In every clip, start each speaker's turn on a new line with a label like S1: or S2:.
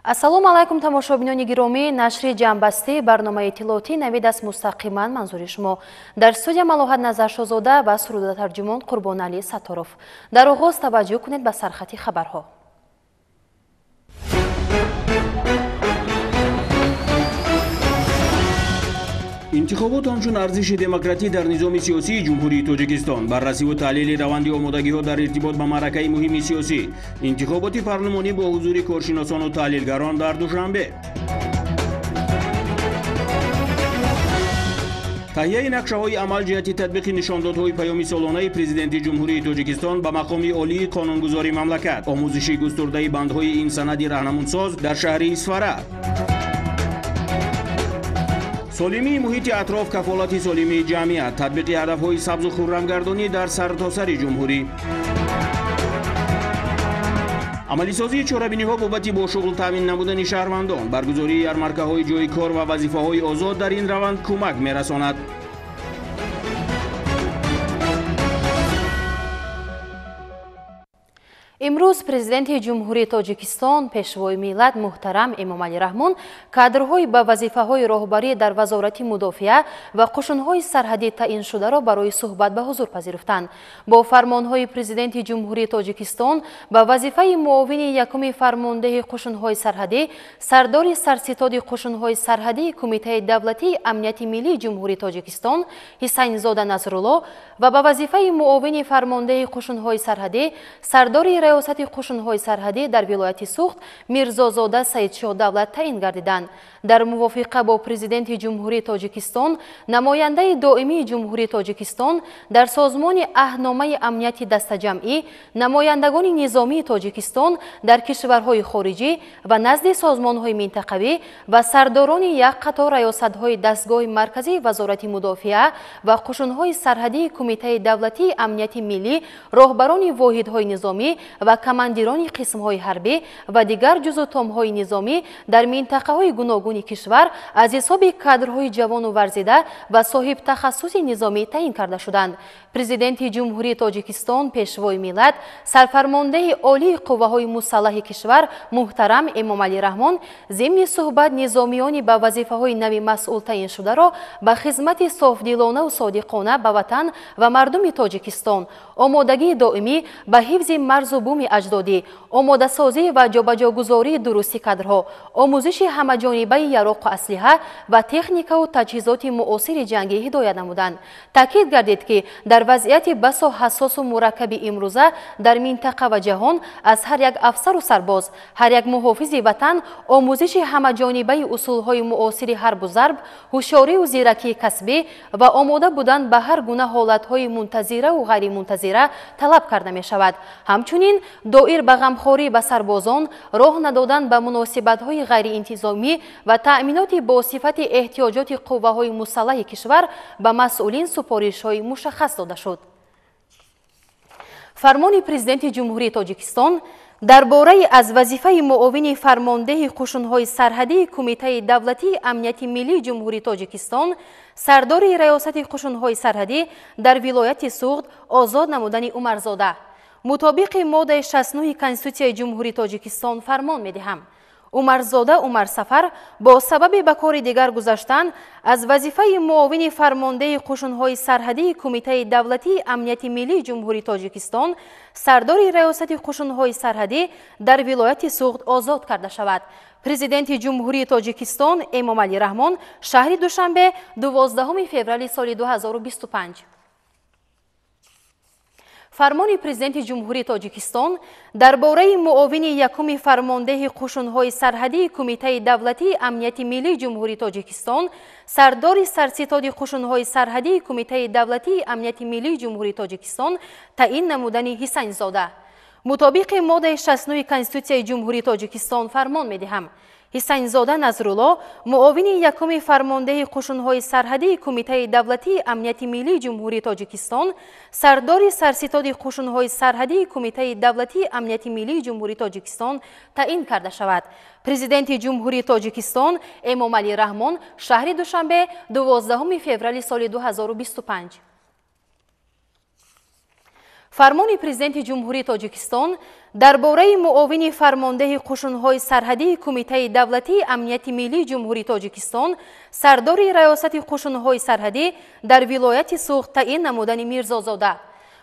S1: Ассалому алайкум тамошобинони гиромӣ, нашри ҷамъбастии барномаи иттилоотӣ навид аст мустақиман манзури шумо. Дар студия Малоҳат Назаршозода ва сурудатарҷумон Қурбоналӣ Сатторов. Дар оғоз таваҷҷӯҳ кунед ба сархати хабарҳо.
S2: Интихобот ҳамчун арзиши демократӣ дар низоми сиёсии Ҷумҳурии Тоҷикистон, баррасиву таҳлили раванди омодагиҳо дар иртибот ба маъракаи муҳими сиёсӣ, интихоботи парлумонӣ бо ҳузури коршиносону таҳлилгарон дар Душанбе. Таҳияи нақшаҳои амал ҷиҳати татбиқи нишондодҳои паёми солонаи Президенти Ҷумҳурии Тоҷикистон ба мақоми олии қонунгузори мамлакат, омӯзиши густурдаи бандҳои ин санади раҳнамунсоз дар шаҳри Исфара. Солимии муҳити атроф, кафолати солимии ҷамъият, татбиқи ҳадафҳои сабзу хуррамгардонӣ дар сартосари ҷумҳурӣ. Амалисозии чорабиниҳо бобати бо шуғл таъмин намудани шаҳрвандон, баргузории ярмаркаҳои ҷойи кор ва вазифаҳои озод дар ин раванд кӯмак мерасонад.
S1: Имрӯз Президенти Ҷумҳурии Тоҷикистон, Пешвои миллат муҳтарам Эмомалӣ Раҳмон кадрҳои ба вазифаҳои роҳбарӣ дар Вазорати мудофиа ва қушунҳои сарҳадӣ таъиншударо барои суҳбат ба ҳузур пазируфтанд. Бо фармонҳои Президенти Ҷумҳурии Тоҷикистон ба вазифаи муовини якуми фармондеҳи қушунҳои сарҳадӣ, сардори сарситоди қушунҳои сарҳадии Кумитаи давлатии амнияти миллии Ҷумҳурии Тоҷикистон Ҳусайнзода Насрулло ва ба вазифаи муовини фармондеҳи қушунҳои сарҳадӣ, сардори раёсати қушунҳои сарҳадӣ дар вилояти Суғд Мирзозода Саидшоҳ Давлат таъин гардиданд. Дар мувофиқа бо Президенти Ҷумҳурии Тоҷикистон, намояндаи доимии Ҷумҳурии Тоҷикистон дар Созмони Аҳдномаи амнияти дастаҷамъӣ, намояндагони низомии Тоҷикистон дар кишварҳои хориҷӣ ва назди созмонҳои минтақавӣ ва сардорони як қатор раёсатҳои дастгоҳи марказии Вазорати мудофиа ва қушунҳои сарҳадии Кумитаи давлатии амнияти миллӣ, роҳбарони воҳидҳои низомӣ ва командирони қисмҳои ҳарбӣ ва дигар ҷузутомҳои низомӣ дар минтақаҳои гуногуни кишвар аз ҳисоби кадрҳои ҷавону варзида ва соҳибтахассуси низомӣ таъин карда шуданд. Президенти Ҷумҳурии Тоҷикистон, Пешвои миллат, сарфармондеҳи олии қувваҳои мусаллаҳи кишвар муҳтарам Эмомалӣ Раҳмон зимни суҳбат низомиёни ба вазифаҳои нави масъул таъиншударо ба хизмати софдилонаву содиқона ба ватан ва мардуми Тоҷикистон, омодагии доимӣ ба ҳифзи марзу буми аҷдодӣ, омодасозӣ ва ҷобаҷогузории дурусти кадрҳо, омӯзиши ҳамаҷонибаи яроқу аслиҳа ва техникаву таҷҳизоти муосири ҷангӣ ҳидоят намуданд. Таъкид гардид, ки дар вазъияти басо ҳассосу мураккаби имрӯза дар минтақа ва ҷаҳон аз ҳар як афсару сарбоз, ҳар як муҳофизи ватан омӯзиши ҳамаҷонибаи усулҳои муосири ҳарбу зарб, ҳушёриву зиракии касбӣ ва омода будан ба ҳар гуна ҳолатҳои мунтазираву ғайримунтазира талаб карда мешавад. Ҳамчунин доир ба ғамхорӣ ба сарбозон, роҳ надодан ба муносибатҳои ғайриинтизомӣ ва таъминоти бо сифати эҳтиёҷоти қувваҳои мусаллаҳи кишвар ба масъулин супоришҳои мушаххас дода шуд. Фармони Президенти Ҷумҳурии Тоҷикистон дар бораи аз вазифаи муовини фармондеҳи қушунҳои сарҳадии Кумитаи давлатии амнияти миллии Ҷумҳурии Тоҷикистон, сардори раёсати қушунҳои сарҳадӣ дар вилояти Суғд озод намудани Умарзода. Мутобиқи моддаи 69 Конститутсияи Ҷумҳурии Тоҷикистон фармон медиҳам. Умарзода Умарсафар бо сабаби ба кори дигар гузаштан аз вазифаи муовини фармондеҳи қушунҳои сарҳадии Кумитаи давлатии амнияти миллии Ҷумҳурии Тоҷикистон, сардори раёсати қушунҳои сарҳадӣ дар вилояти Суғд озод карда шавад. Президенти Ҷумҳурии Тоҷикистон Эмомалӣ Раҳмон, шаҳри Душанбе, 12 феврали соли 2025. Фармони Президенти Ҷумҳурии Тоҷикистон дар бораи муовини якуми фармондеҳи қушунҳои сарҳадии Кумитаи давлатии амнияти миллии Ҷумҳурии Тоҷикистон, сардори сарситоди қушунҳои сарҳадии Кумитаи давлатии амнияти миллии Ҷумҳурии Тоҷикистон таъин намудани Ҳусайнзода. Мутобиқи моддаи 69 Конститутсияи Ҷумҳурии Тоҷикистон фармон медиҳам. Ҳусайнзода Насрулло муовини якуми фармондеҳи қушунҳои сарҳадии Кумитаи давлатии амнияти миллии Ҷумҳурии Тоҷикистон, сардори сарситоди қушунҳои сарҳадии Кумитаи давлатии амнияти миллии Ҷумҳурии Тоҷикистон таъин карда шавад. Президенти Ҷумҳурии Тоҷикистон Эмомалӣ Раҳмон, шаҳри Душанбе, 12 феврали соли 2025. Фармони Президенти Ҷумҳурии Тоҷикистон дар бораи муовини фармондеҳи қушунҳои сарҳадии Кумитаи давлатии амнияти миллии Ҷумҳурии Тоҷикистон, сардори раёсати қушунҳои сарҳадӣ дар вилояти Суғд таъин намудани Мирзозода.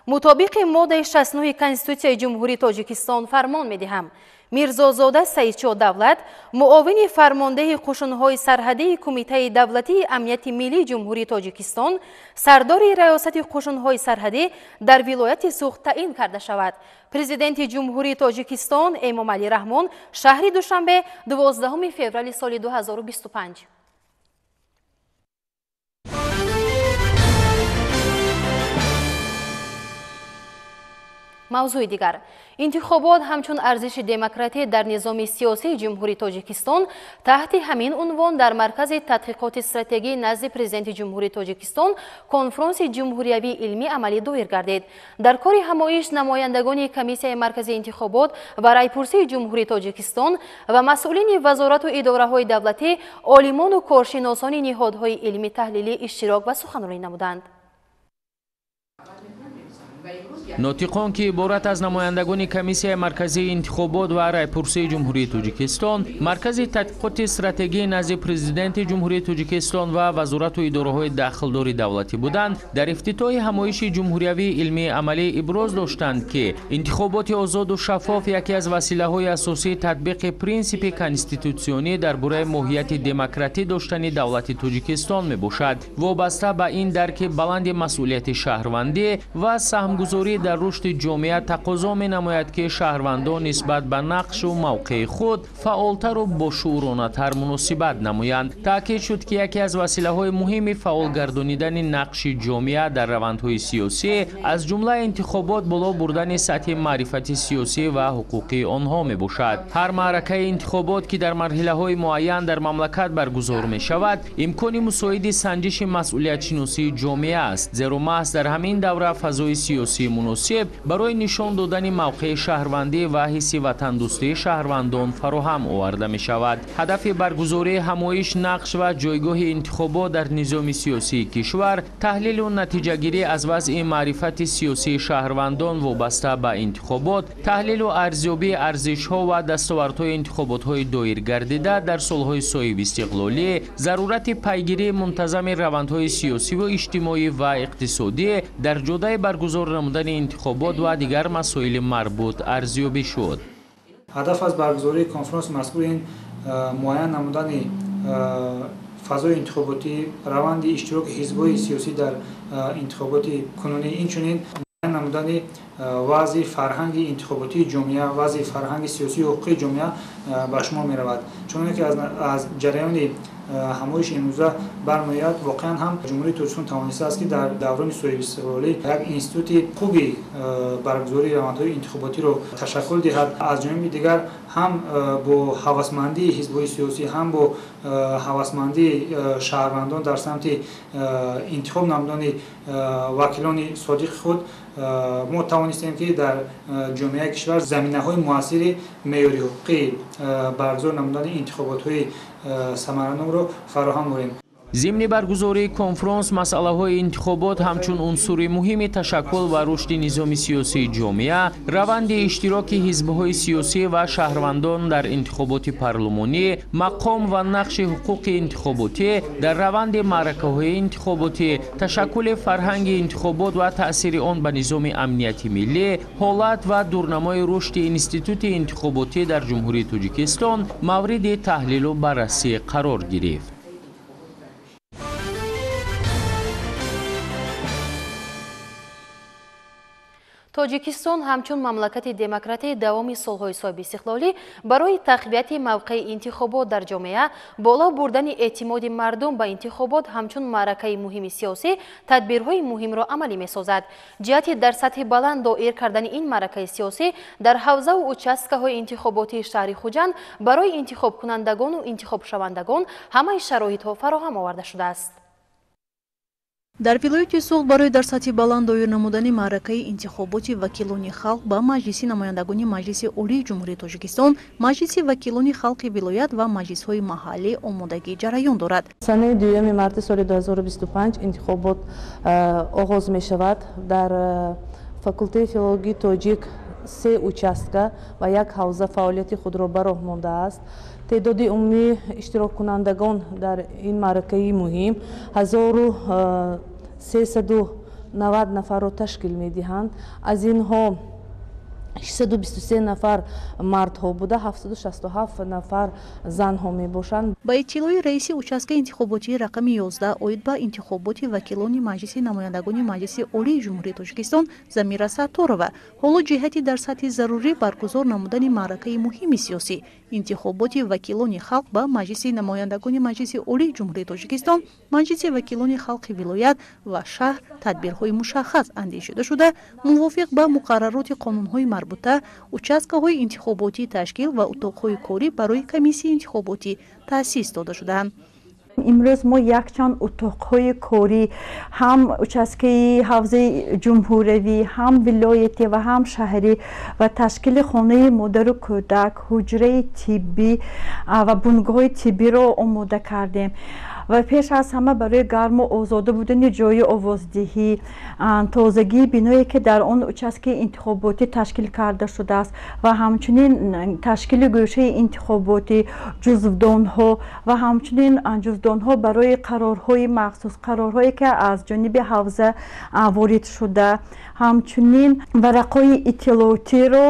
S1: Мутобиқи моддаи 69 Конститутсияи Ҷумҳурии Тоҷикистон фармон медиҳам. Мирзозода Саидшо Давлат, муовини фармондеҳи қушунҳои сарҳадии Кумитаи давлатии амнияти миллии Ҷумҳурии Тоҷикистон, сардори раёсати қушунҳои сарҳадӣ дар вилояти Суғд таъин карда шавад. Президенти Ҷумҳурии Тоҷикистон Эмомалӣ Раҳмон, шаҳри Душанбе, 12 феврали соли 2025. Мавзӯи дигар. Интихобот ҳамчун арзиши демократӣ дар низоми сиёсии Ҷумҳурии Тоҷикистон таҳти ҳамин унвон дар Маркази тадқиқоти стратегӣ назди Президенти Ҷумҳурии Тоҷикистон конфронси ҷумҳуриявии илмӣ амалӣ доир гардид. Дар кори ҳамоиш намояндагони Комиссияи марказии интихобот ва райпурсии Ҷумҳурии Тоҷикистон ва масъулини вазорату идораҳои давлатӣ, олимону коршиносони ниҳодҳои илмӣ таҳлилӣ иштирок ва суханронӣ намуданд.
S3: Нотиқон, ки иборат аз намояндагони Комиссияи марказии интихобот ва райпурсии Ҷумҳурии Тоҷикистон, Маркази тадқиқоти стратегии назди Президенти Ҷумҳурии Тоҷикистон ва вазорату идораҳои дахлдори давлатӣ буданд, дар ифтитоҳи ҳамоиши ҷумҳуриявии илмии амалӣ иброз доштанд, ки интихоботи озоду шаффоф яке аз василаҳои асосии татбиқи принсипи конститутсионӣ дар бораи моҳияти демократӣ доштани давлати Тоҷикистон мебошад. Вобаста ба ин дарки баланди масъулияти шаҳрвандӣ ва саҳмгузорӣ дар рушди ҷомеа тақозо менамояд, ки шаҳрвандон нисбат ба нақшу мавқеи худ фаъолтару бошӯъуронатар муносибат намоянд. Таъкид шуд, ки яке аз василаҳои муҳими фаъол гардонидани нақши ҷомеа дар равандҳои сиёсӣ, аз ҷумла интихобот, боло бурдани сатҳи маърифати сиёсӣ ва ҳуқуқии онҳо мебошад. Ҳар маъракаи интихобот, ки дар марҳилаҳои муайян дар мамлакат баргузор мешавад, имкони мусоиди санҷиши масъулиятшиносии ҷомеа аст, зеро маҳз дар ҳамин давра фазои сиёсии муносиб барои нишон додани мавқеи шаҳрвандӣ ва ҳисси ватандӯстии шаҳрвандон фароҳам оварда мешавад. Ҳадафи баргузории ҳамоиш нақш ва ҷойгоҳи интихобот дар низоми сиёсии кишвар, таҳлилу натиҷагирӣ аз вазъи маърифати сиёсии шаҳрвандон вобаста ба интихобот, таҳлилу арзёбии арзишҳо ва дастовардҳои интихоботҳои доиргардида дар солҳои соҳибистиқлолӣ, зарурати пайгирии мунтазами равандҳои сиёсиву иҷтимоӣ ва иқтисодӣ дар ҷодаи баргузор намудани интихобот ва дигар масоили марбут арзёбӣ шуд.
S4: Ҳадаф аз баргузории конфронси мазкур ин муайян намудани фазои интихоботӣ, раванди иштироки ҳизбҳои сиёсӣ дар интихоботи кунунӣ, инчунин муайян намудани вазъи фарҳанги интихоботии ҷомеа, вазъи фарҳанги сиёсию ҳуқуқии ҷомеа ба шумор меравад. Чуноне ки аз ҷараёни ҳамоиши имрӯза бармеояд, воқеан ҳам Ҷумҳурии Тоҷикистон тавонистааст, ки дар даврони соҳибистиқлолӣ як институти хуби баргузории равандҳои интихоботиро ташаккул диҳад. Аз ҷониби дигар ҳам бо ҳавасмандии ҳизбҳои сиёсӣ, ҳам бо ҳавасмандии шаҳрвандон дар самти интихоб намудани вакилони содиқи худ мо тавонистем, ки дар ҷомеаи кишвар заминаҳои муассири меъёри ҳуқуқии баргузор намудани интихоботҳои самаранокро фароҳам орем.
S3: Зимни баргузории конфронс масъалаҳои интихобот ҳамчун унсури муҳими ташаккул ва рушди низоми сиёсии ҷомеа, раванди иштироки ҳизбҳои сиёсӣ ва шаҳрвандон дар интихоботи парлумонӣ, мақом ва нақши ҳуқуқи интихоботӣ дар раванди маъракаҳои интихоботӣ, ташаккули фарҳанги интихобот ва таъсири он ба низоми амнияти миллӣ, ҳолат ва дурнамои рушди институти интихоботӣ дар Ҷумҳурии Тоҷикистон мавриди таҳлилу баррасӣ қарор гирифт.
S1: Тоҷикистон ҳамчун мамлакати демократӣ давоми солҳои соҳибистиқлолӣ барои тақвияти мавқеи интихобот дар ҷомеа, боло бурдани эътимоди мардум ба интихобот ҳамчун маъракаи муҳими сиёсӣ тадбирҳои муҳимро амалӣ месозад. Ҷиҳати дар сатҳи баланд доир кардани ин маъракаи сиёсӣ дар ҳавзаву участкаҳои интихоботии шаҳри Хуҷанд барои интихобкунандагону интихобшавандагон ҳамаи шароитҳо фароҳам оварда шудааст.
S5: Дар вилояти Суғд барои дар сатҳи баланд доир намудани маъракаи интихоботи вакилони халқ ба Маҷлиси намояндагони Маҷлиси Олии Ҷумҳурии Тоҷикистон, Маҷлиси вакилони халқи вилоят ва маҷлисҳои маҳаллӣ омодагӣ ҷараён дорад.
S6: Санаи 2 марти соли 2025 интихобот оғоз мешавад. Дар Факултети филологии тоҷик 3 участка ва 1 ҳавза фаъолияти худро ба роҳ мондааст. Теъдоди умумии иштироккунандагон дар ин маъракаи муҳим 1390 нафарро ташкил медиҳанд. Аз инҳо 623 нафар мардҳо буда, 767 нафар занҳо мебошанд.
S5: Ба иттилои раиси участкаи интихоботии рақами 11 оид ба интихоботи вакилони Маҷлиси намояндагони Маҷлиси Олии Ҷумҳурии Тоҷикистон Замира Сатторова, ҳоло ҷиҳати дар сатҳи зарурӣ баргузор намудани маъракаи муҳими сиёсӣ интихоботи вакилони халқ ба Маҷлиси намояндагони Маҷлиси Олии Ҷумҳурии Тоҷикистон, Маҷлиси вакилони халқи вилоят ва шаҳр тадбирҳои мушаххас андешида шуда, мувофиқ ба муқаррароти қонунҳои марбута участкаҳои интихоботӣ ташкил ва утоқҳои корӣ барои комиссияи интихоботӣ таъсис дода шудаанд.
S7: Имрӯз мо якчанд утоқҳои корӣ ҳам участкаи ҳавзаи ҷумҳуриявӣ, ҳам вилоятӣ ва ҳам шаҳрӣ ва ташкили хонаи модару кӯдак, ҳуҷраи тиббӣ ва бунгоҳҳои тиббиро омода кардем. Ва пеш аз ҳама барои гарму озода будани ҷойи овоздиҳӣ, тозагии биное ки дар он участкаи интихоботӣ ташкил карда шудааст ва ҳамчунин ташкили гӯшаи интихоботӣ, ҷузвдонҳо ва ҳамчунин ҷузвдонҳо барои қарорҳои махсус, қарорҳое ки аз ҷониби ҳавза ворид шуда, ҳамчунин варақҳои иттилоотиро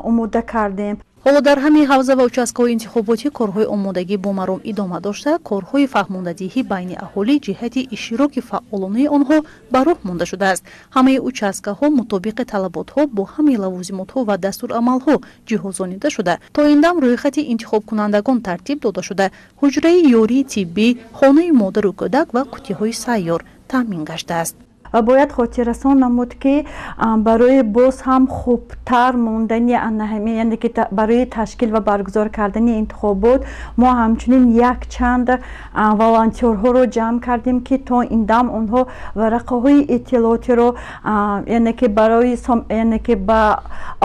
S7: омода кардем.
S5: Ҳоло дар ҳамаи ҳавза ва участкаҳои интихоботӣ корҳои омодагӣ бо маром идома дошта, корҳои фаҳмондадиҳӣ байни аҳолӣ ҷиҳати иштироки фаъолонаи онҳо ба роҳ монда шудааст. Ҳамаи участкаҳо мутобиқи талаботҳо бо ҳамаи лавозимотҳо ва дастурамалҳо ҷиҳозонида шуда, то ин дам рӯйхати интихобкунандагон тартиб дода шуда, ҳуҷраи ёрии тиббӣ, хонаи модару кӯдак ва қуттиҳои сайёр таъмин гаштааст.
S7: Ва бояд хотиррасон намуд, ки барои боз ҳам хубтар мондани яъне ки барои ташкил ва баргузор кардани интихобот мо ҳамчунин якчанд волонтёрҳоро ҷамъ кардем, ки то ин дам онҳо варақаҳои иттилоотиро яъне ки барои яъне ки ба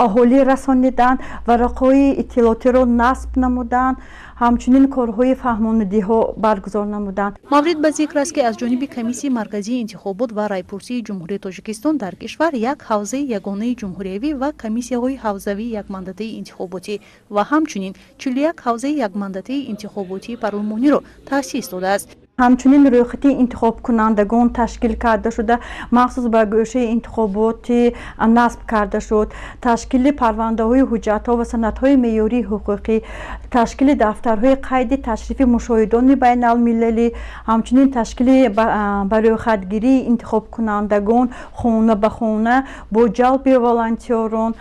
S7: аҳолӣ расониданд, варақаҳои иттилоотиро насб намуданд, ҳамчунин корҳои фаҳмонидиҳо баргузор намуданд.
S5: Маврид ба зикр аст, ки аз ҷониби Комиссияи марказии интихобот ва райпурсии Ҷумҳурии Тоҷикистон дар кишвар як ҳавзаи ягонаи ҷумҳуриявӣ ва комиссияҳои ҳавзавии якмандатаи интихоботӣ ва ҳамчунин 41 ҳавзаи якмандатаи интихоботии парлумониро таъсис додааст.
S7: Ҳамчунин рӯйхати интихобкунандагон ташкил карда шуда, махсус ба гӯшаи интихоботӣ насб карда шуд, ташкили парвандаҳои ҳуҷҷатҳо ва санадҳои меъёрии ҳуқуқӣ, ташкили дафтарҳои қайди ташрифи мушоҳидони байналмилалӣ, ҳамчунин ташкили ба рӯйхатгирии интихобкунандагон хона ба хона бо ҷалби волонтёрон,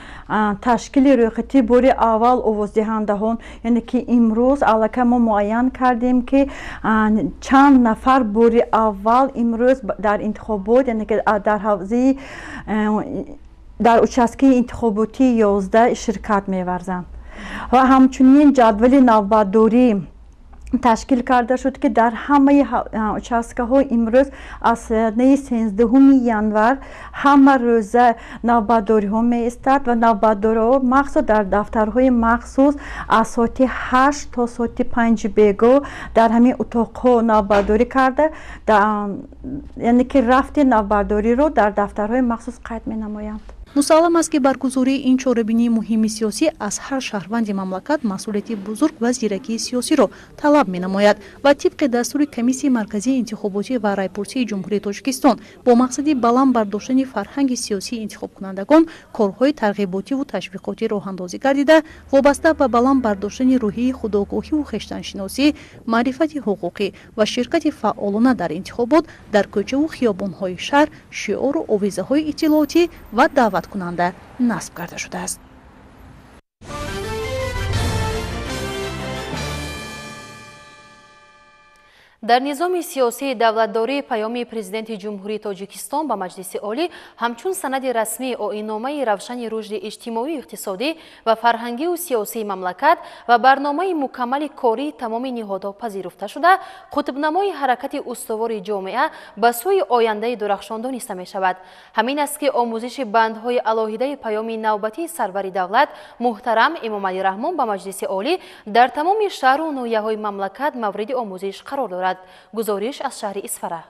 S7: ташкили рӯйхати бори аввал овоздиҳандаҳон, яъне ки имрӯз аллакай мо муайян кардем, ки чанд нафар бори аввал имрӯз дар интихобот, яъне ки дар ҳавзаи дар участкаи интихоботии 11 ширкат меварзанд. Ва ҳамчунин ҷадвали навбатдорӣ ташкил карда шуд, ки дар ҳамаи участкаҳо имрӯз аз санаи 13 январ ҳама рӯза навбатдориҳо меистад ва навбатдориҳо махсус дар дафтарҳои махсус аз соати 8 то соати 5 бего дар ҳамин утоқҳо навбатдорӣ карда, яъне ки рафти навбатдориро дар дафтарҳои махсус қайд менамоянд.
S5: Мусаллам аст, ки баргузории ин чорабинии муҳими сиёсӣ аз ҳар шаҳрванди мамлакат масъулияти бузург ва зиракии сиёсиро талаб менамояд ва тибқи дастури Комиссияи марказии интихоботӣ ва райпурсии Ҷумҳурии Тоҷикистон бо мақсади баланд бардоштани фарҳанги сиёсии интихобкунандагон корҳои тарғиботиву ташвиқотӣ роҳандозӣ гардида, вобаста ба баланд бардоштани рӯҳияи худогоҳиву хештаншиносӣ, маърифати ҳуқуқӣ ва ширкати фаъолона дар интихобот дар кӯчаву хиёбонҳои шаҳр шиору овезаҳои иттилоотӣ ва даъват кунанда насб карда шудааст.
S1: Дар низоми сиёсии давлатдорӣ паёми Президенти Ҷумҳурии Тоҷикистон ба Маҷлиси Олӣ ҳамчун санади расмии оинномаи равшани рушди иҷтимоию иқтисодӣ ва фарҳангию сиёсии мамлакат ва барномаи мукаммали кории тамоми ниҳодҳо пазируфта шуда, қутбнамои ҳаракати устувори ҷомеа ба сӯи ояндаи дурахшон дониста мешавад. Ҳамин аст, ки омӯзиши бандҳои алоҳидаи паёми навбатии сарвари давлат муҳтарам Эмомалӣ Раҳмон ба Маҷлиси Олӣ дар тамоми шаҳру ноҳияҳои мамлакат мавриди омӯзиш қарор дорад. Гузориш аз шаҳри Исфара.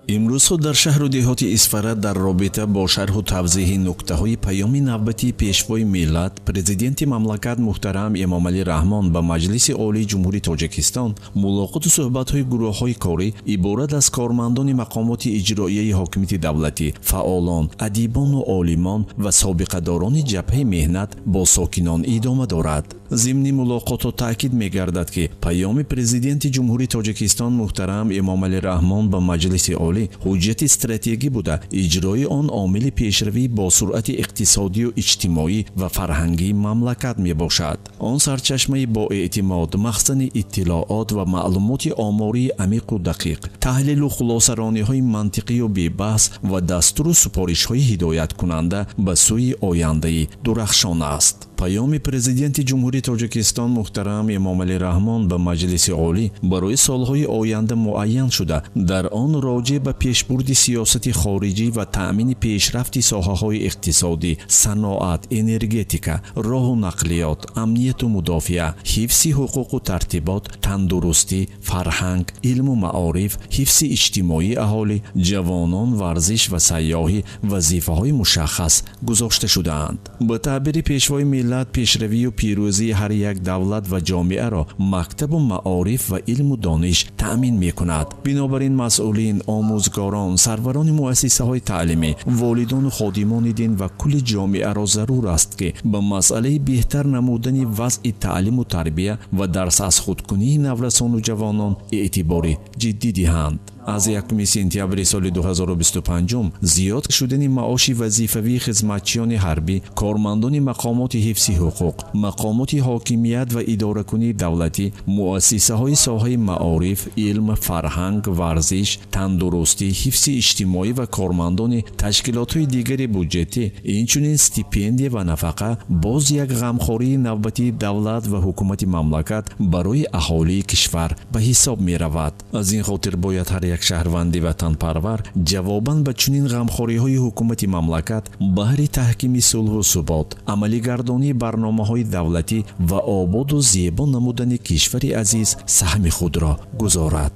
S8: Имрӯзҳо дар шаҳру деҳоти Исфара дар робита бо шарҳу тавзеҳи нуктаҳои паёми навбатии Пешвои миллат, Президенти мамлакат муҳтарам Эмомалӣ Раҳмон ба Маҷлиси Олии Ҷумҳурии Тоҷикистон мулоқоту суҳбатҳои гурӯҳҳои корӣ иборат аз кормандони мақомоти иҷроияи ҳокимияти давлатӣ, фаъолон, адибону олимон ва собиқадорони ҷабҳаи меҳнат бо сокинон идома дорад. Зимни мулоқотҳо таъкид мегардад, ки паёми Президенти Ҷумҳурии Тоҷикистон муҳтарам Эмомалӣ Раҳмон ба Маҷлиси Олӣ ҳуҷҷати стратегӣ буда, иҷрои он омили пешравии босуръати иқтисодию иҷтимоӣ ва фарҳангии мамлакат мебошад. Он сарчашмаи боэътимод, махзани иттилоот ва маълумоти омории амиқу дақиқ, таҳлилу хулосарониҳои мантиқию бебаҳс ва дастуру супоришҳои ҳидояткунанда ба сӯи ояндаи дурахшон аст. Паёми Президенти Ҷумҳурии Тоҷикистон муҳтарам Эмомалӣ Раҳмон ба Маҷлиси Олӣ барои солҳои оянда муайян шуда, дар он роҷеъ ба пешбурди сиёсати хориҷӣ ва таъмини пешрафти соҳаҳои иқтисодӣ, саноат, энергетика, роҳу нақлиёт, амнияту мудофиа, ҳифзи ҳуқуқу тартибот, тандурустӣ, фарҳанг, илму маориф, ҳифзи иҷтимоии аҳолӣ, ҷавонон, варзиш ва сайёҳӣ вазифаҳои мушаххас гузошта шудаанд. Ба таъбири Пешвои миллат, пешравию пирӯзии ҳар як давлат ва ҷомеаро мактабу маориф ва илму дониш таъмин мекунад. Бинобар ин масъулин, омӯзгорон, сарварони муассисаҳои таълимӣ, волидону ходимони дин ва кулли ҷомеаро зарур аст, ки ба масъалаи беҳтар намудани вазъи таълиму тарбия ва дарс аз худкунии наврасону ҷавонон эътибори ҷиддӣ диҳанд. Аз 1 сентябри соли 2025 зиёд шудани маоши вазифавии хизматчиёни ҳарбӣ, кормандони мақомоти ҳифзи ҳуқуқ, мақомоти ҳокимият ва идоракунии давлатӣ, муассисаҳои соҳаи маориф, илм, фарҳанг, варзиш, тандурустӣ, ҳифзи иҷтимоӣ ва кормандони ташкилотҳои дигари буҷетӣ, инчунин стипендия ва нафақа боз як ғамхории навбатии давлат ва ҳукумати мамлакат барои аҳолии кишвар ба ҳисоб меравад. Аз ин хотир бояд ҳар як шаҳрванди ватанпарвар ҷавобан ба чунин ғамхориҳои ҳукумати мамлакат баҳри таҳкими сулҳу субот, амалигардонии барномаҳои давлатӣ ва ободу зебо намудани кишвари азиз саҳми худро гузорад.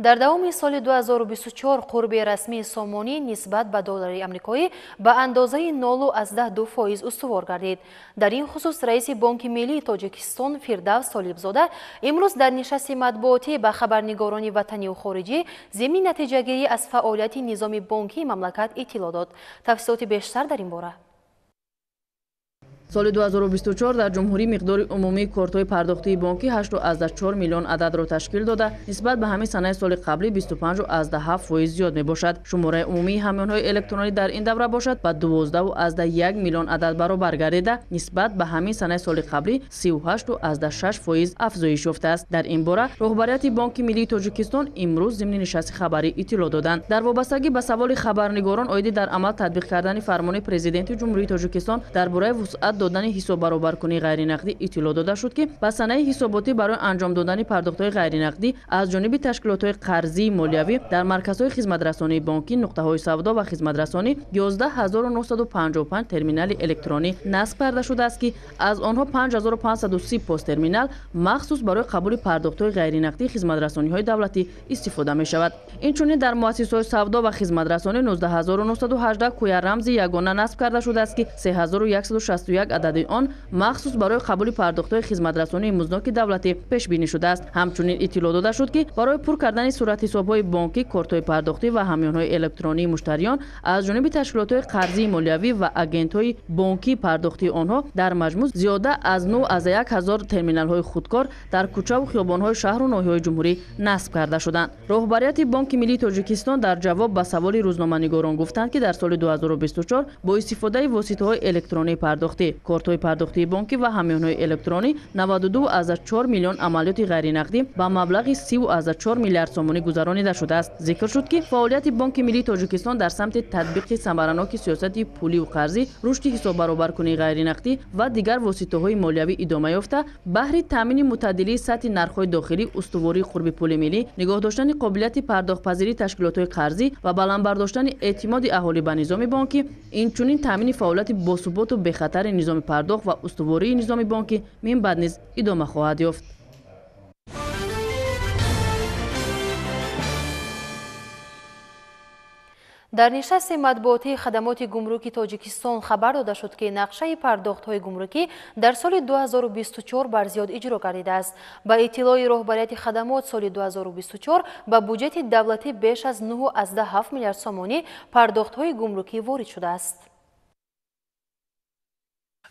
S1: Дар давоми соли 2024 қурби расмии сомонӣ нисбат ба доллари амрикоӣ ба андозаи 0,2% устувор гардид. Дар ин хусус раиси Бонки миллии Тоҷикистон Фирдавс Толибзода имрӯз дар нишасти матбуотӣ ба хабарнигорони ватаниву хориҷӣ зимни натиҷагирӣ аз фаъолияти низоми бонкии мамлакат иттилоъ дод. Тафсилоти бештар дар ин бора.
S9: Соли 2024 дар ҷумҳурӣ миқдори умумии кортҳои пардохтии бонкӣ 8,4 миллион ададро ташкил дода, нисбат ба ҳамин санаи соли қаблӣ 25,7% зиёд мебошад. Шумораи умумии ҳамёнҳои электронӣ дар ин давра бошад ба 12,1 миллион адад баробар гардида, нисбат ба ҳамин санаи соли қаблӣ 38,6% афзоиш ёфтааст. Дар ин бора роҳбарияти Бонки миллии Тоҷикистон имрӯз зимни нишасти хабарӣ иттилоъ доданд. Дар вобастагӣ ба саволи хабарнигорон оиди дар амал татбиқ кардани фармони Президенти Ҷумҳурии Тоҷикистон дар бораи вусъат додани ҳисоббаробаркунии ғайринақдӣ иттилоъ дода шуд, ки ба санаи ҳисоботӣ барои анҷом додани пардохтҳои ғайринақдӣ аз ҷониби ташкилотҳои қарзии молиявӣ дар марказҳои хизматрасонии бонкӣ, нуқтаҳои савдо ва хизматрасонӣ 11955 терминали электронӣ насб карда шудааст, ки аз онҳо 5530 посттерминал махсус барои қабули пардохтҳои ғайринақдии хизматрасониҳои давлатӣ истифода мешавад. Инчунин дар муассисаҳои савдо ва хизматрасонӣ 19918 кӯя рамзи ягона насб карда шудааст, ки 3161 адади он махсус барои қабули пардохтҳои хизматрасонии музноки давлатӣ пешбинӣ шудааст. Ҳамчунин иттилоъ дода шуд, ки барои пур кардани суратҳисобҳои бонкӣ, кортҳои пардохтӣ ва ҳамёнҳои электронии муштариён аз ҷониби ташкилотҳои қарзии молиявӣ ва агентҳои бонкии пардохтии онҳо дар маҷмӯъ зиёда аз 9,1 ҳазор терминалҳои худкор дар кӯчаву хиёбонҳои шаҳру ноҳияҳои ҷумҳурӣ насб карда шуданд. Роҳбарияти Бонки миллии Тоҷикистон дар ҷавоб ба саволи рӯзноманигорон гуфтанд, ки дар соли 2024 бо истифодаи воситаҳои электронии пардохтӣ, кортҳои пардохтии бонкӣ ва ҳамёнҳои электронӣ 92,4 миллион амалиёти ғайринақдӣ ба маблағи 30,4 миллиард сомонӣ гузаронида шудааст. Зикр шуд, ки фаъолияти Бонки миллии Тоҷикистон дар самти татбиқи самараноки сиёсати пуливу қарзӣ, рушди ҳисоббаробаркунии ғайринақдӣ ва дигар воситаҳои молиявӣ идома ёфта, баҳри таъмини мӯътадилии сатҳи нархҳои дохилӣ, устувории қурби пули миллӣ, нигоҳ доштани қобилияти пардохтпазирии ташкилотҳои қарзӣ ва баланд бардоштани эътимоди аҳолӣ ба низоми бонкӣ, инчунин таъмини фаъолияти босуботу бехатари низоми Низоми пардохт ва устувории низоми бонкӣ минбаъд низ идома хоҳад ёфт.
S1: Дар нишасти матбуотии хадамоти гумруки Тоҷикистон хабар дода шуд, ки нақшаи пардохтҳои гумрукӣ дар соли 2024 барзиёд иҷро гардидааст. Ба иттилои роҳбарияти хадамот, соли 2024 ба буҷети давлатӣ беш аз 9,7 миллиард сомонӣ пардохтҳои гумрукӣ ворид шудааст.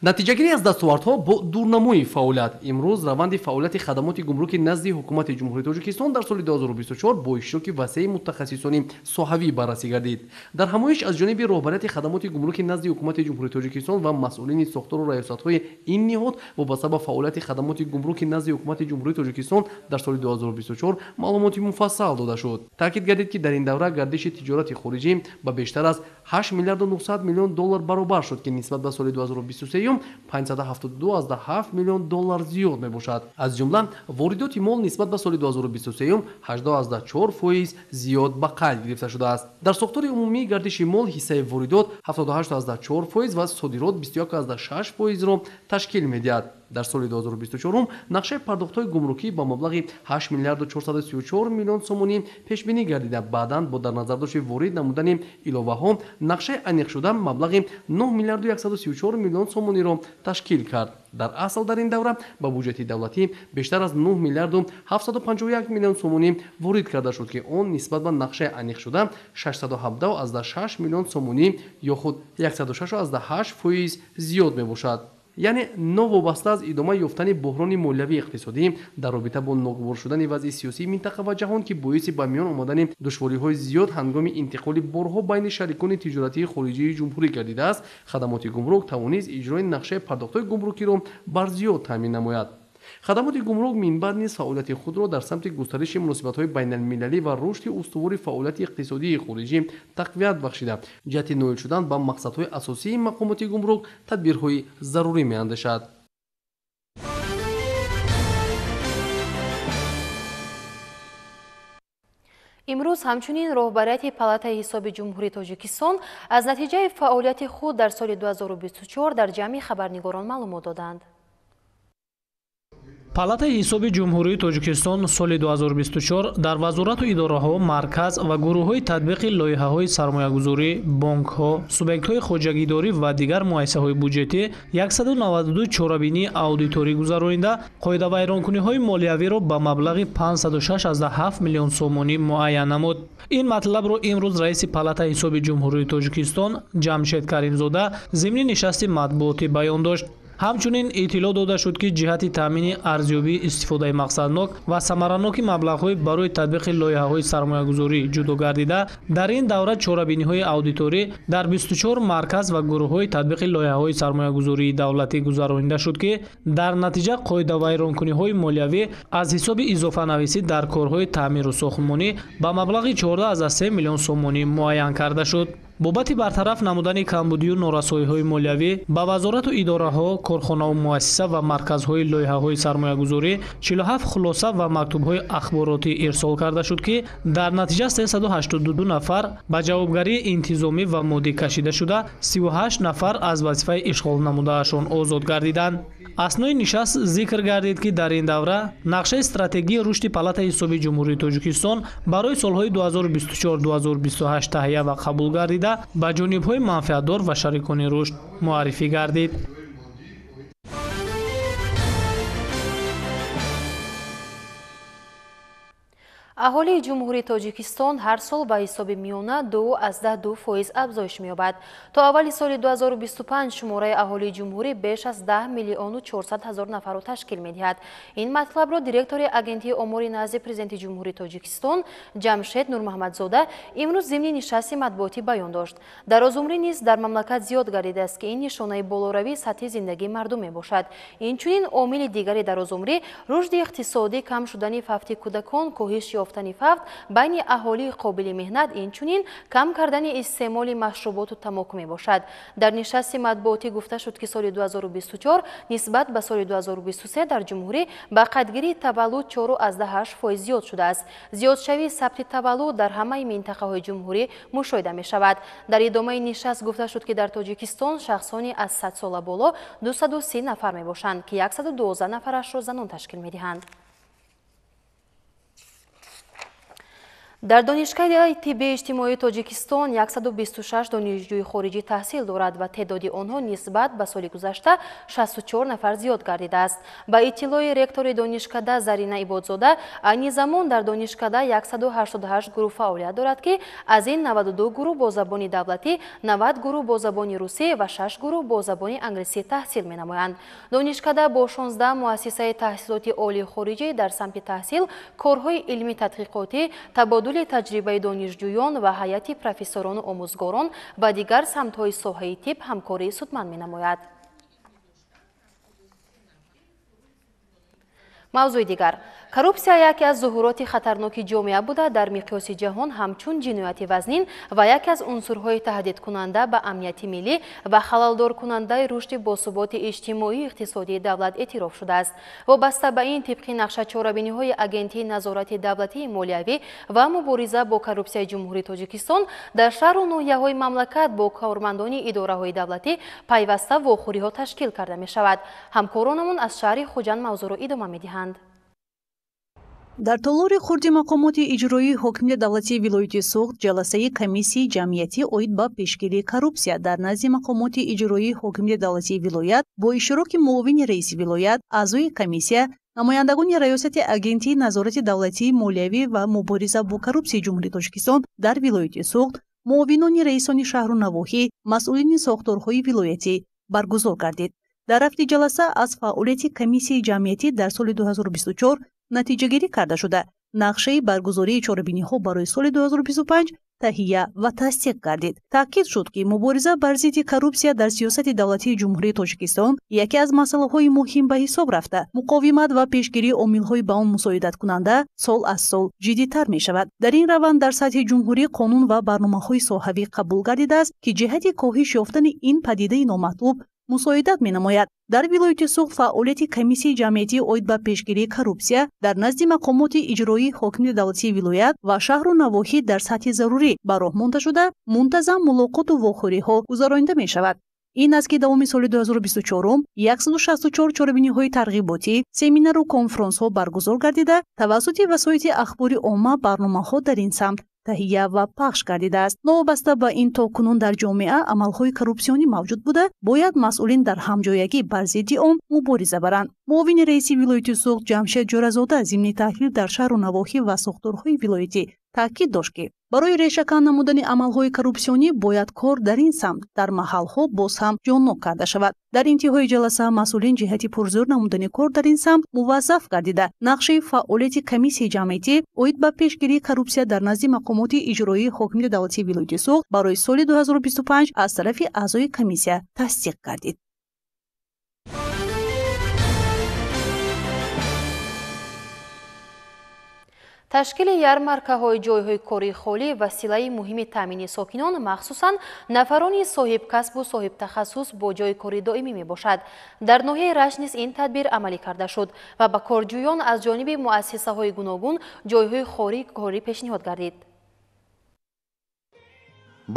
S10: Натиҷагирӣ аз дастовардҳо бо дурнамои фаъолият. Имрӯз раванди фаъолияти хадамоти гумруки назди ҳукумати Ҷумҳурии Тоҷикистон дар соли 2024 бо иштироки васеи мутахассисони соҳавӣ баррасӣ гардид. Дар ҳамоиш аз ҷониби роҳбарияти хадамоти гумруки назди ҳукумати Ҷумҳурии Тоҷикистон ва масъулини сохтору раёсатҳои ин ниҳод вобаста ба фаъолияти хадамоти гумруки назди ҳукумати Ҷумҳурии Тоҷикистон дар соли 2024 маълумоти муфассал дода шуд. Таъкид гардид, ки дар ин давра гардиши тиҷорати хориҷӣ ба бештар аз 8 миллиарду 900 миллион доллар баробар шуд, ки нисбат ба соли 2023 572,7 миллион доллар зиёд мебошад. Аз ҷумла воридоти мол нисбат ба соли 2023 18,4% зиёд ба қайд гирифта шудааст. Дар сохтори умумии гардиши мол ҳиссаи воридот 78,4% ва содирот 21,6%-ро ташкил медиҳад. Дар соли 2024 нақшаи пардохтҳои гумрукӣ ба маблағи 8 миллиарду 434 миллион сомонӣ пешбинӣ гардида, баъдан бо дар назардошти ворид намудани иловаҳо нақшаи аниқшуда маблағи 9 миллиарду 134 миллион сомониро ташкил кард. Дар асл дар ин давра ба буҷети давлатӣ бештар аз 9 миллиарду 751 миллион сомонӣ ворид карда шуд, ки он нисбат ба нақшаи аниқшуда 617,6 миллион сомонӣ ё худ 106,8% зиёд мебошад. Яъне новобаста аз идома ёфтани буҳрони молиявии иқтисодӣ дар робита бо ногувор шудани вазъи сиёсии минтақа ва ҷаҳон, ки боиси ба миён омадани душвориҳои зиёд ҳангоми интиқоли борҳо байни шарикони тиҷоратии хориҷии ҷумҳурӣ гардидааст, хадамоти гумрук тавонист иҷрои нақшаи пардохтҳои гумрукиро барзиёд таъмин намояд. Хадамоти гумрук минбаъд низ фаъолияти худро дар самти густариши муносибатҳои байналмилалӣ ва рушди устувори фаъолияти иқтисодии хориҷӣ тақвият бахшида, ҷиҳати ноил шудан ба мақсадҳои асосии мақомоти гумрук тадбирҳои зарурӣ меандешад.
S1: Имрӯз ҳамчунин роҳбарияти Палатаи ҳисоби Ҷумҳурии Тоҷикистон аз натиҷаи фаъолияти худ дар соли 2024 дар ҷамъи хабарнигорон маълумот доданд.
S11: Палатаи ҳисоби Ҷумҳурии Тоҷикистон соли 2024 дар вазорату идораҳо, марказ ва гурӯҳҳои татбиқи лоиҳаҳои сармоягузорӣ, бонкҳо, субъектҳои хоҷагидорӣ ва дигар муассисаҳои буҷетӣ 192 чорабинии аудиторӣ гузаронида, қоидавайронкуниҳои молиявиро ба маблағи 506,7 миллион сомонӣ муайян намуд. Ин матлабро имрӯз раиси Палатаи ҳисоби Ҷумҳурии Тоҷикистон Ҷамшед Каримзода зимни нишасти матбуотӣ баён дошт. Ҳамчунин иттилоъ дода шуд, ки ҷиҳати таъмини арзёбии истифодаи мақсаднок ва самараноки маблағҳои барои татбиқи лоиҳаҳои сармоягузорӣ ҷудо гардида, дар ин давра чорабиниҳои аудиторӣ дар 24 марказ ва гурӯҳҳои татбиқи лоиҳаҳои сармоягузории давлатӣ гузаронида шуд, ки дар натиҷа қоидавайронкуниҳои молиявӣ аз ҳисоби изофанависӣ дар корҳои таъмиру сохтмонӣ ба маблағи 14,3 миллион сомонӣ муайян карда шуд. Бобати бартараф намудани камбудию норасоиҳои молиявӣ ба вазорату идораҳо, корхонаву муассиса ва марказҳои лоиҳаҳои сармоягузорӣ 47 хулоса ва мактубҳои ахборотӣ ирсол карда шуд, ки дар натиҷа 382 нафар ба ҷавобгарии интизомӣ ва моддӣ кашида шуда, 38 нафар аз вазифаи ишғол намудаашон озод гардиданд. Аснои нишаст зикр гардид, ки дар ин давра нақшаи стратегии рушди Палатаи ҳисоби Ҷумҳурии Тоҷикистон барои солҳои 2024-2028 таҳия ва қабул гардида, ба ҷонибҳои манфиатдор ва шарикони рушд муаррифӣ гардид.
S1: Аҳолии Ҷумҳурии Тоҷикистон ҳар сол ба ҳисоби миёна 2,2% афзоиш меёбад. То аввали соли 2025 шумораи аҳолии ҷумҳурӣ беш аз 10 миллиону 400 ҳазор нафарро ташкил медиҳад. Ин матлабро директори Агентии омори назди Президенти Ҷумҳурии Тоҷикистон Ҷамшед Нурмуҳаммадзода имрӯз зимни нишасти матбуотӣ баён дошт. Дарозумрӣ низ дар мамлакат зиёд гардидааст, ки ин нишонаи болоравии сатҳи зиндагии мардум мебошад. Инчунин омили дигари дарозумрӣ рушди иқтисодӣ, кам шудани фавти кӯдакон, коҳиш ёфтани ёфтани фавт байни аҳолии қобили меҳнат, инчунин кам кардани истеъмоли машруботу тамоку мебошад. Дар нишасти матбуотӣ гуфта шуд, ки соли 2024 нисбат ба соли 2023 дар ҷумҳурӣ ба қайдгирии таваллуд 4,8% зиёд шудааст. Зиёдшавии сабти таваллуд дар ҳамаи минтақаҳои ҷумҳурӣ мушоҳида мешавад. Дар идомаи нишаст гуфта шуд, ки дар Тоҷикистон шахсони аз 100 сола боло 230 нафар мебошанд, ки 112 нафарашро занон ташкил медиҳанд. Дар Донишгоҳи тибби иҷтимоии Тоҷикистон 126 донишҷӯи хориҷӣ таҳсил дорад ва теъдоди онҳо нисбат ба соли гузашта 64 нафар зиёд гардидааст. Ба иттилои ректори донишкада Зарина Ибодзода, айни замон дар донишкада 188 гурӯҳ фаъолият дорад, ки аз ин 92 гурӯҳ бо забони давлатӣ, 90 гурӯҳ бо забони русӣ ва 6 гурӯҳ бо забони англисӣ таҳсил менамоянд. Донишкада бо 16 муассисаи таҳсилоти олии хориҷӣ дар самти таҳсил, корҳои илмӣ тадқиқотӣ, табодули таҷрибаи донишҷӯён ва ҳайати профессорону омӯзгорон ва дигар самтҳои соҳаи тиб ҳамкории судманд менамояд. Мавзӯи дигар. Коррупсия яке аз зуҳуроти хатарноки ҷомеа буда, дар миқёси ҷаҳон ҳамчун ҷинояти вазнин ва яке аз унсурҳои таҳдидкунанда ба амнияти миллӣ ва халалдоркунандаи рушди босуботи иҷтимоию иқтисодии давлат эътироф шудааст. Вобаста ба ин, тибқи нақша чорабиниҳои Агентии назорати давлатии молиявӣ ва мубориза бо коррупсияи Ҷумҳурии Тоҷикистон дар шаҳру ноҳияҳои мамлакат бо кормандони идораҳои давлатӣ пайваста вохӯриҳо ташкил карда мешавад. Ҳамкоронамон аз шаҳри Хуҷанд мавзӯъро идома медиҳанд.
S5: Дар толори хурди мақомоти иҷроии ҳокимияти давлатии вилояти Суғд ҷаласаи комиссияи ҷамъиятӣ оид ба пешгирии коррупсия дар назди мақомоти иҷроии ҳокимияти давлатии вилоят бо иштироки муовини раиси вилоят, аъзои комиссия, намояндагони раёсати Агентии назорати давлатии молиявӣ ва мубориза бо коррупсияи Ҷумҳурии Тоҷикистон дар вилояти Суғд, муовинони раисони шаҳру навоҳӣ, масъулини сохторҳои вилоятӣ баргузор гардид. Дар рафти ҷаласа аз фаъолияти комиссияи ҷамъиятӣ дар соли 2024 натиҷагирӣ карда шуда, нақшаи баргузории чорабиниҳо барои соли 2025 таҳия ва тасдиқ гардид. Таъкид шуд, ки мубориза бар зидди коррупсия дар сиёсати давлатии Ҷумҳурии Тоҷикистон яке аз масъалаҳои муҳим ба ҳисоб рафта, муқовимат ва пешгирии омилҳои ба он мусоидаткунанда сол аз сол ҷиддитар мешавад. Дар ин раванд дар сатҳи ҷумҳурӣ қонун ва барномаҳои соҳавӣ қабул гардидааст, ки ҷиҳати коҳиш ёфтани ин падидаи номатлуб мусоидат менамояд. Дар вилояти Суғд фаъолияти комиссияи ҷамъиятӣ оид ба пешгирии коррупсия дар назди мақомоти иҷроии ҳокимияти давлатии вилоят ва шаҳру навоҳӣ дар сатҳи зарурӣ ба роҳ монда шуда, мунтазам мулоқоту вохӯриҳо гузаронида мешавад. Ин аст, ки давоми соли 2024 164 чорабиниҳои тарғиботӣ, семинару конфронсҳо баргузор гардида, тавассути васоити ахбори омма барномаҳо дар ин самт таҳия ва пахш гардидааст. Новобаста ба ин, то кунун дар ҷомеа амалҳои коррупсионӣ мавҷуд буда, бояд масъулин дар ҳамҷоягӣ бар зидди он мубориза баранд. Муовини раиси вилояти Суғд Ҷамшед Ҷӯразода зимни таҳлил дар шаҳру навоҳӣ ва сохторҳои вилоятӣ таъкид дошт, ки барои решакан намудани амалҳои коррупсионӣ бояд кор дар ин самт дар маҳалҳо боз ҳам ҷоннок карда шавад. Дар интиҳои ҷаласа масъулин ҷиҳати пурзӯр намудани кор дар ин самт муваззаф гардида, нақшаи фаъолияти комиссияи ҷамъиятӣ оид ба пешгирии коррупсия дар назди мақомоти иҷроии ҳокимияти давлатии вилояти Суғд барои соли 2025 аз тарафи аъзои комиссия тасдиқ гардид.
S1: Ташкили ярмаркаҳои ҷойҳои кории холӣ василаи муҳими таъмини сокинон, махсусан нафарони соҳибкасбу соҳибтахассус бо ҷойи кори доимӣ мебошад. Дар ноҳияи Рашт низ ин тадбир амалӣ карда шуд ва ба корҷӯён аз ҷониби муассисаҳои гуногун ҷойҳои холии корӣ пешниҳод гардид.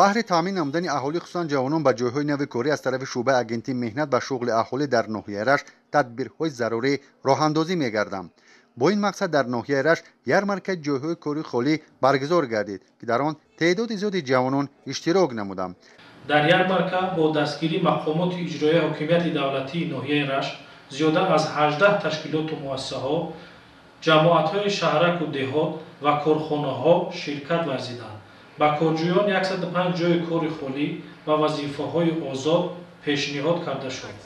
S12: Баҳри таъмин намудани аҳолӣ, хусусан ҷавонон, ба ҷойҳои нави корӣ аз тарафи шӯъбаи Агентии меҳнат ва шуғли аҳолӣ дар ноҳияи Рашт тадбирҳои зарурӣ роҳандозӣ мегарданд. Бо ин мақсад дар ноҳияи Рашт ярмаркаи ҷойҳои кори холӣ баргузор гардид, ки дар он теъдоди зиёди ҷавонон иштирок намуданд.
S13: Дар ярмарка бо дастгирии мақомоти иҷроияи ҳокимияти давлатии ноҳияи Рашт зиёда аз 18 ташкилоту муассисаҳо, ҷамоатҳои шаҳраку деҳот ва корхонаҳо ширкат варзиданд. Ба корҷӯён 105 ҷойи кори холӣ ва вазифаҳои озод пешниҳод карда шуд.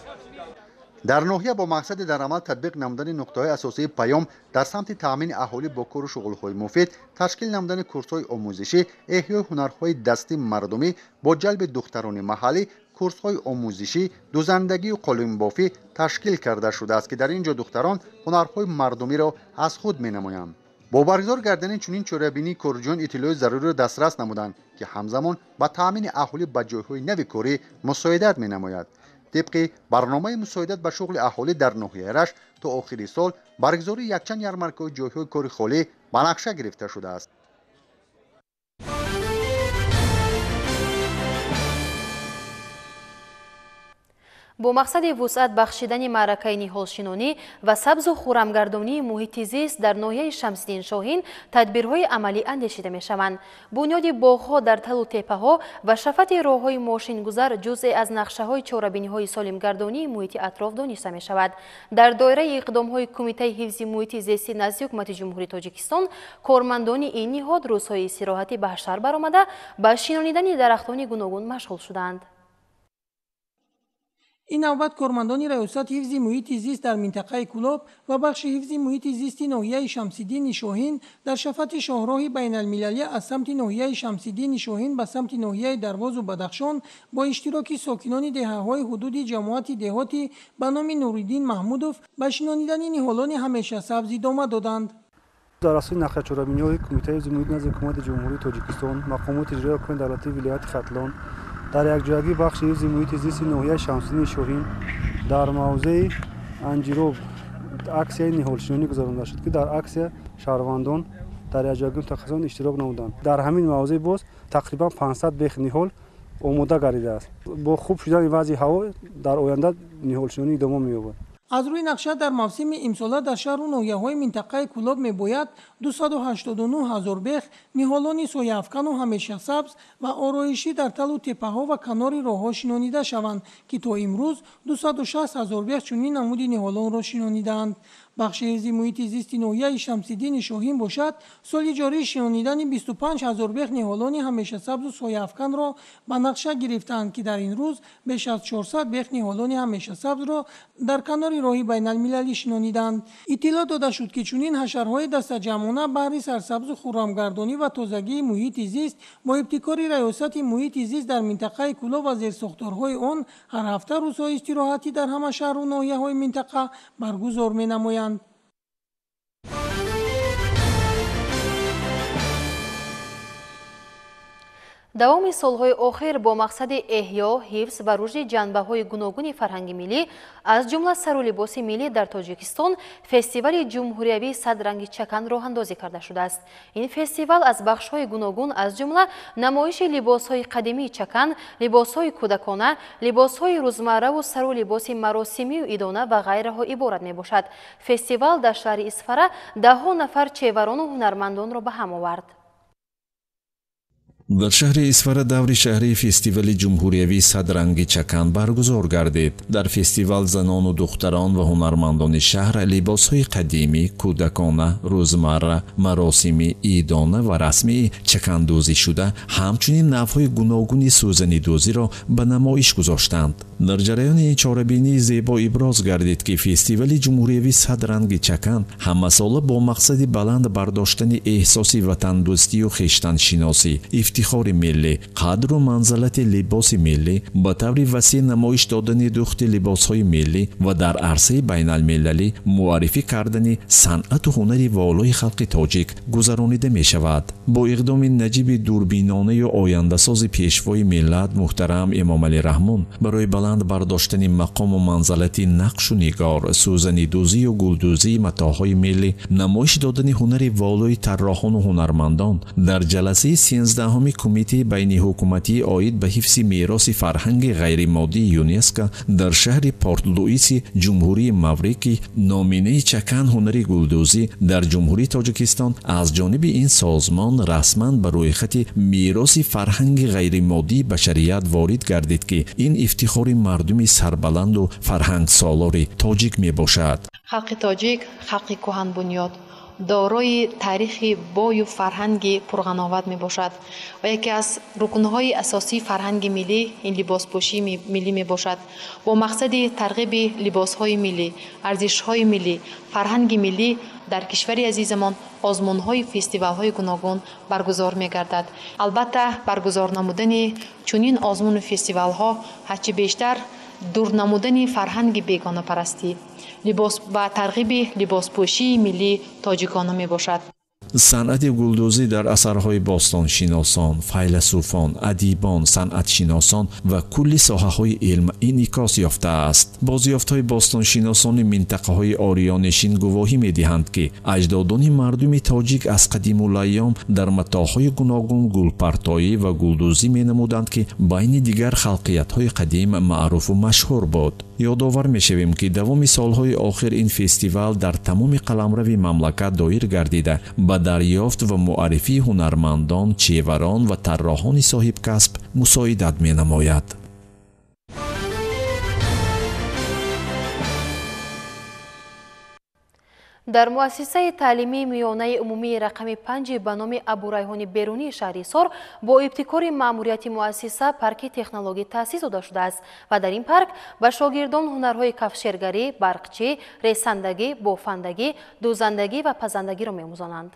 S12: Дар ноҳия бо мақсади дар амал татбиқ намудани нуқтаҳои асосии паём дар самти таъмини аҳолӣ бо кору шуғлҳои муфид, ташкил намудани курсҳои омӯзишӣ, эҳёи ҳунарҳои дастӣ мардумӣ бо ҷалби духтарони маҳаллӣ, курсҳои омӯзишӣ, дузандагию қолинбофӣ ташкил карда шудааст, ки дар ин ҷо духтарон ҳунарҳои мардумиро аз худ менамоянд. Бо баргузор гардани чунин чорабинӣ корҷӯён иттилои заруриро дастрас намуданд, ки ҳамзамон ба таъмини аҳолӣ ба ҷойҳои нави корӣ мусоидат менамояд. Тибқи барномаи мусоидат ба шуғли аҳолӣ дар ноҳияи Рашт то охири сол баргузории якчанд ярмаркаҳои ҷойҳои кори холӣ ба нақша гирифта шудааст.
S1: Бо мақсади вусъат бахшидани маъракаи ниҳолшинонӣ ва сабзу хуррамгардонии муҳити зист дар ноҳияи Шамсиддин Шоҳин тадбирҳои амалӣ андешида мешаванд. Бунёди боғҳо дар талу теппаҳо ва шафати роҳҳои мошингузар ҷузъе аз нақшаҳои чорабиниҳои солимгардонии муҳити атроф дониста мешавад. Дар доираи иқдомҳои Кумитаи ҳифзи муҳити зисти назди Ҳукумати Ҷумҳурии Тоҷикистон кормандони ин ниҳод рӯзҳои истироҳатӣ ба ҳашар баромада ба шинонидани дарахтони гуногун машғул шуданд.
S14: Ин навбат кормандони раёсати ҳифзи муҳити зист дар минтақаи Кӯлоб ва бахши ҳифзи муҳити зисти ноҳияи Шамсиддини Шоҳин дар шафати шоҳроҳи байналмилалӣ аз самти ноҳияи Шамсиддини Шоҳин ба самти ноҳияи Дарвозу Бадахшон бо иштироки сокинони деҳаҳои ҳудуди ҷамоати деҳотӣ ба номи Нуриддин Маҳмудов ба шинонидани ниҳолони ҳамешасабз идома доданд.
S15: Дар асоси нақшачорабиниҳои Кумитаи ҳифзи муҳит назди Ҳукумати Ҷумҳурии Тоҷикистон, мақомоти иҷроияи ҳукумати давлатии вилояти Хатлон дар якҷоягӣ бахши ҳифзи муҳити зисти ноҳияи Шамсиддини Шоҳин дар мавзеи Анҷироб аксияи ниҳолшинонӣ гузаронида шуд, ки дар аксия шаҳрвандон дар якҷоягӣ мутахассисон иштирок намуданд. Дар ҳамин мавзеъ боз тақрибан 500 бех ниҳол омода гардидааст. Бо хуб шудани вазъи ҳаво дар оянда ниҳолшинонӣ идома меёбад.
S14: Аз рӯи нақша дар мавсими имсола дар шаҳру ноҳияҳои минтақаи Кӯлоб мебояд 289 ҳазор бех ниҳолони сояафкану ҳамешасабз ва ороишӣ дар талу теппаҳо ва канори роҳҳо шинонида шаванд, ки то имрӯз 260 ҳазор бех чунин намуди ниҳолонро шинонидаанд. Бахши ҳифзи муҳити зисти ноҳияи Шамсиддини Шоҳин бошад, соли ҷорӣ шинонидани 25 ҳазор бех ниҳолони ҳамешасабзу сояафканро ба нақша гирифтаанд, ки дар ин рӯз беш аз 400 бех ниҳолони ҳамешасабзро дар канори роҳи байналмилалӣ шинониданд. Иттилоъ дода шуд, ки чунин ҳашарҳои дастаҷамъона баҳри сарсабзу хуррамгардонӣ ва тозагии муҳити зист бо ибтикори раёсати муҳити зист дар минтақаи Кӯлоб ва зерсохторҳои он ҳар ҳафта рӯзҳои истироҳатӣ дар ҳама шаҳру ноҳияҳои минтақа баргузор менамоянд.
S1: Давоми солҳои охир бо мақсади эҳё, ҳифз ва рушди ҷанбаҳои гуногуни фарҳанги миллӣ, аз ҷумла сару либоси миллӣ дар Тоҷикистон фестивали ҷумҳуриявии садранги чакан роҳандозӣ карда шудааст. Ин фестивал аз бахшҳои гуногун, аз ҷумла намоиши либосҳои қадимии чакан, либосҳои кӯдакона, либосҳои рӯзмарраву сару либоси маросимию идона ва ғайраҳо иборат мебошад. Фестивал дар шаҳри Исфара даҳҳо нафар чеварону ҳунармандонро ба ҳам овард.
S8: Дар шаҳри Исфара даври шаҳрии фестивали ҷумҳуриявии садранги чакан баргузор гардид. Дар фестивал занону духтарон ва ҳунармандони шаҳр либосҳои қадимӣ, кӯдакона, рӯзмарра, маросимӣ, идона ва расмии чакандӯзӣ шуда, ҳамчунин навъҳои гуногуни сӯзанидӯзиро ба намоиш гузоштанд. Дар ҷараёни ин чорабинии зебо иброз гардид, ки фестивали ҷумҳуриявии садранги чакан ҳамасола бо мақсади баланд бардоштани эҳсоси ватандӯстию хештаншиносӣ, ифтихори миллӣ, қадру манзалати либоси миллӣ, ба таври васеъ намоиш додани духти либосҳои миллӣ ва дар арсаи байналмилалӣ муаррифӣ кардани санъату ҳунари волои халқи тоҷик гузаронида мешавад. Бо иқдоми наҷиби дурбинонаю ояндасози пешвои миллат муҳтарам Эмомалӣ Раҳмон барои баланд бардоштани мақому манзалати нақшу нигор, сӯзанидӯзию гулдӯзии матоъҳои миллӣ, намоиш додани ҳунари волои тарроҳону ҳунармандон дар ҷаласаи 13-уми Кумитаи байниҳукуматии оид ба ҳифзи мероси фарҳанги ғайримоддии ЮНЕСКО дар шаҳри Порт-Луиси Ҷумҳурии Маврикӣ номинаи чакан ҳунари гулдӯзӣ дар Ҷумҳурии Тоҷикистон аз ҷониби ин созмон расман ба рӯйхати мероси фарҳанги ғайримоддии башарият ворид гардид, ки ин ифтихори мардуми сарбаланду фарҳангсолори тоҷик мебошад.
S16: Халқи тоҷик халқи кӯҳанбунёд, дорои таърихи бою фарҳанги пурғановат мебошад ва яке аз рукнҳои асосии фарҳанги миллӣ ин либоспӯшии миллӣ мебошад. Бо мақсади тарғиби либосҳои миллӣ, арзишҳои миллӣ, фарҳанги миллӣ дар кишвари азизамон озмунҳои фестивалҳои гуногун баргузор мегардад. Албатта, баргузор намудани чунин озмуну фестивалҳо ҳарчи бештар дур намудани фарҳанги бегонапарастӣ, либос ва тарғиби либоспӯшии миллии тоҷикона мебошад.
S8: Санъати гулдӯзӣ дар асарҳои бостоншиносон, файласуфон, адибон, санъатшиносон ва кулли соҳаҳои илм инъикос ёфтааст. Бозёфтҳои бостоншиносони минтақаҳои ориёнишин гувоҳӣ медиҳанд, ки аҷдодони мардуми тоҷик аз қадимулайём дар матоъҳои гуногун гулпартоӣ ва гулдӯзӣ менамуданд, ки байни дигар халқиятҳои қадим маъруфу машҳур буд. Ёдовар мешавем, ки давоми солҳои охир ин фестивал дар тамоми қаламрави мамлакат доир гардида, ба дарёфт ва муаррифии ҳунармандон, чеварон ва тарроҳони соҳибкасб мусоидат менамояд.
S1: Дар муассисаи таълимии миёнаи умумии рақами 5 ба номи Абурайҳони Берунии шаҳри Ҳисор бо ибтикори маъмурияти муассиса парки технологӣ таъсис дода шудааст ва дар ин парк ба шогирдон ҳунарҳои кафшергарӣ, барқчӣ, ресандагӣ, бофандагӣ, дӯзандагӣ ва пазандагиро меомӯзонанд.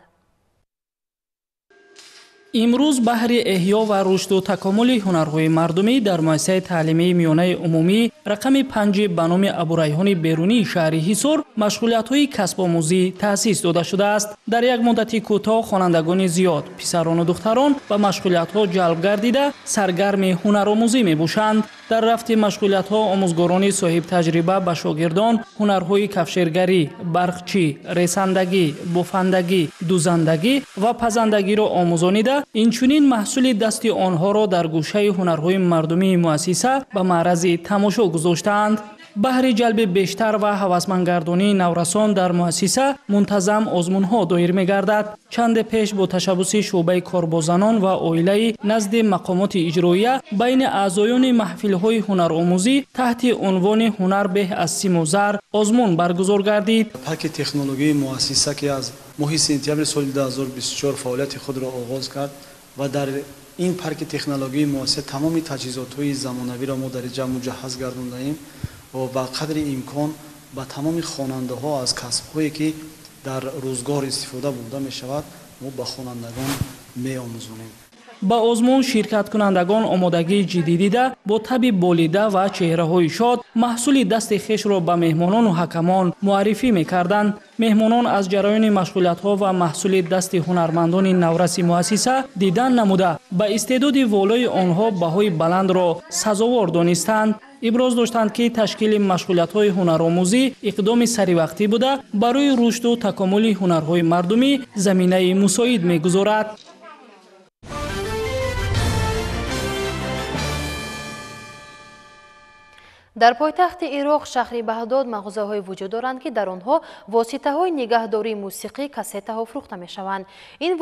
S17: Имрӯз баҳри эҳё ва рушду такомули ҳунарҳои мардумӣ дар муассисаи таълимии миёнаи умумӣ рақами 5 ба номи Абурайҳони Берунии шаҳри Ҳисор машғулиятҳои касбомӯзӣ таъсис дода шудааст. Дар як муддати кӯтоҳ хонандагони зиёд, писарону духтарон ба машғулиятҳо ҷалб гардида, саргарми ҳунаромӯзӣ мебошанд. Дар рафти машғулиятҳо омӯзгорони соҳибтаҷриба ба шогирдон ҳунарҳои кафшергарӣ, барқчӣ, ресандагӣ, бофандагӣ, дӯзандагӣ ва пазандагиро омӯзонида, инчунин маҳсули дасти онҳоро дар гӯшаи ҳунарҳои мардумии муассиса ба маърази тамошо гузоштаанд. Баҳри ҷалби бештар ва ҳавасмандгардонии наврасон дар муассиса мунтазам озмунҳо доир мегардад. Чанде пеш бо ташаббуси шӯъбаи корбозанон ва оилаи назди мақомоти иҷроия байни аъзоёни маҳфилҳои ҳунаромӯзӣ таҳти унвони «Ҳунар беҳ аз симу зар» озмун баргузор гардид.
S18: Парки технологии муассиса, ки аз моҳи сентябри соли 2024 фаъолияти худро оғоз кард ва дар ин парки технологии муассиса тамоми таҷҳизотҳои замонавиро мо дар инҷа муҷаҳҳаз гардондаем ва ба қадри имкон ба тамоми хонандаҳо аз касбҳое ки дар рӯзгор истифода бурда мешавад, мо ба хонандагон меомӯзонем.
S17: Ба озмун ширкаткунандагон омодагии ҷиддӣ дида, бо таби болида ва чеҳраҳои шод маҳсули дасти хешро ба меҳмонону ҳакамон муаррифӣ мекарданд. Меҳмонон аз ҷараёни машғулиятҳо ва маҳсули дасти ҳунармандони навраси муассиса дидан намуда, ба истеъдоди волои онҳо баҳои баландро сазовор донистанд. Иброз доштанд, ки ташкили машғулиятҳои ҳунаромӯзӣ иқдоми саривақтӣ буда, барои рушду такомули ҳунарҳои мардумӣ заминаи мусоид мегузорад.
S1: Дар пойтахти Ироқ, шаҳри Бағдод, мағозаҳое вуҷуд доранд, ки дар онҳо воситаҳои нигаҳдории мусиқӣ, кассетаҳо фурӯхта мешаванд. Ин